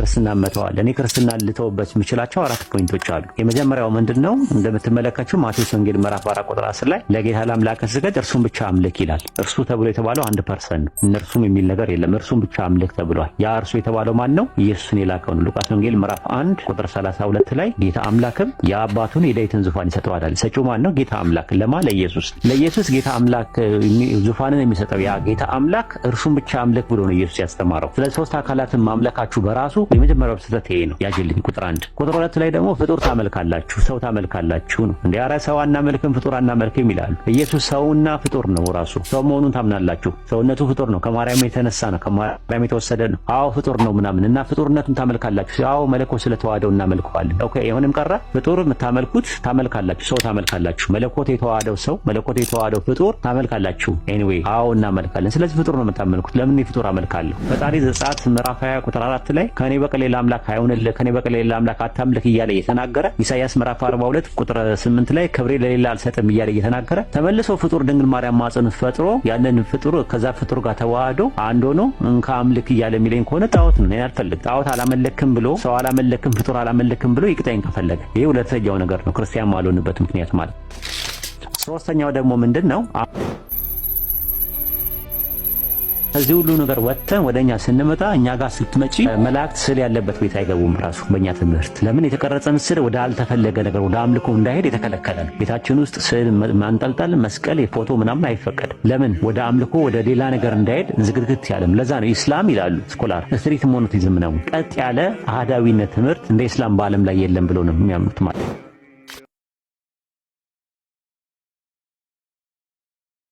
ክርስትና መተዋል። እኔ ክርስትና ልተውበት የምችላቸው አራት point ኦች አሉ። የመጀመሪያው ምንድን ነው? እንደምትመለከችው ማቴዎስ ወንጌል ምዕራፍ 4 ቁጥር 10 ላይ ለጌታ ለአምላክህ ስገድ እርሱን ብቻ አምልክ ይላል። እርሱ ተብሎ የተባለው አንድ person ነው። እነርሱም የሚል ነገር የለም። እርሱን ብቻ አምልክ ተብሏል። ያ እርሱ የተባለው ማን ነው? ኢየሱስን የላከው ነው። ሉቃስ ወንጌል ምዕራፍ 1 ቁጥር 32 ላይ ጌታ አምላክም የአባቱን የዳዊትን ዙፋን ይሰጠዋል አለ። ሰጪው ማን ነው? ጌታ አምላክ። ለማ? ለኢየሱስ። ለኢየሱስ ጌታ አምላክ ዙፋንን የሚሰጠው ያ ጌታ አምላክ እርሱን ብቻ አምልክ ብሎ ነው ኢየሱስ ያስተማረው። ስለዚህ ሶስት አካላትን ማምለካችሁ በራሱ የመጀመሪያው ስህተት ይሄ ነው። ያጅልኝ ቁጥር 1። ቁጥር 2 ላይ ደግሞ ፍጡር ታመልካላችሁ፣ ሰው ታመልካላችሁ ነው። እንደ ኧረ ሰው አናመልክም፣ ፍጡር አናመልክም ይላሉ። ኢየሱስ ሰውና ፍጡር ነው። ራሱ ሰው መሆኑን ታምናላችሁ። ሰውነቱ ፍጡር ነው። ከማርያም የተነሳ ነው። ከማርያም የተወሰደ ነው። አዎ ፍጡር ነው ምናምን እና ፍጡርነቱን ታመልካላችሁ። አዎ መለኮት ስለተዋህደው እናመልከዋለን። Okay፣ ይሁንም ቀረ ፍጡር የምታመልኩት ታመልካላችሁ፣ ሰው ታመልካላችሁ። መለኮት የተዋህደው ሰው፣ መለኮት የተዋህደው ፍጡር ታመልካላችሁ። Anyway አዎ እናመልካለን። ስለዚህ ፍጡር ነው የምታመልኩት። ለምን ፍጡር አመልካለሁ? ፈጣሪ ዘጸአት ምዕራፍ 20 ቁጥር 4 ላይ ከኔ በቀር ሌላ አምላክ አይሁንልህ፣ ከኔ በቀር ሌላ አምላክ አታምልክ እያለ እየተናገረ፣ ኢሳይያስ ምዕራፍ 42 ቁጥር 8 ላይ ክብሬ ለሌላ አልሰጥም እያለ እየተናገረ፣ ተመልሶ ፍጡር ድንግል ማርያም ማህፀን ፈጥሮ ያንን ፍጡር ከዛ ፍጡር ጋር ተዋህዶ አንድ ሆኖ እንካ አምልክ እያለ የሚለኝ ከሆነ ጣዖት ነው። እኔ አልፈልግም። ጣዖት አላመለክም ብሎ፣ ሰው አላመለክም፣ ፍጡር አላመለክም ብሎ ይቅጣኝ ከፈለገ። ይሄ ሁለተኛው ነገር ነው፣ ክርስቲያን ማልሆንበት ምክንያት ማለት። ሶስተኛው ደግሞ ምንድን ነው? ከዚህ ሁሉ ነገር ወጥተን ወደኛ ስንመጣ፣ እኛ ጋር ስትመጪ መላእክት ስዕል ያለበት ቤት አይገቡም። ራሱ በእኛ ትምህርት ለምን የተቀረጸ ምስል ወደ አልተፈለገ ነገር፣ ወደ አምልኮ እንዳይሄድ የተከለከለ ነው። ቤታችን ውስጥ ስዕል ማንጠልጠል፣ መስቀል፣ የፎቶ ምናምን አይፈቀድም። ለምን? ወደ አምልኮ፣ ወደ ሌላ ነገር እንዳይሄድ ዝግትግት ያለም። ለዛ ነው ኢስላም ይላሉ scholar strict monotheism ነው። ቀጥ ያለ አህዳዊነት ትምህርት እንደ ኢስላም በዓለም ላይ የለም ብሎ ነው የሚያምኑት ማለት።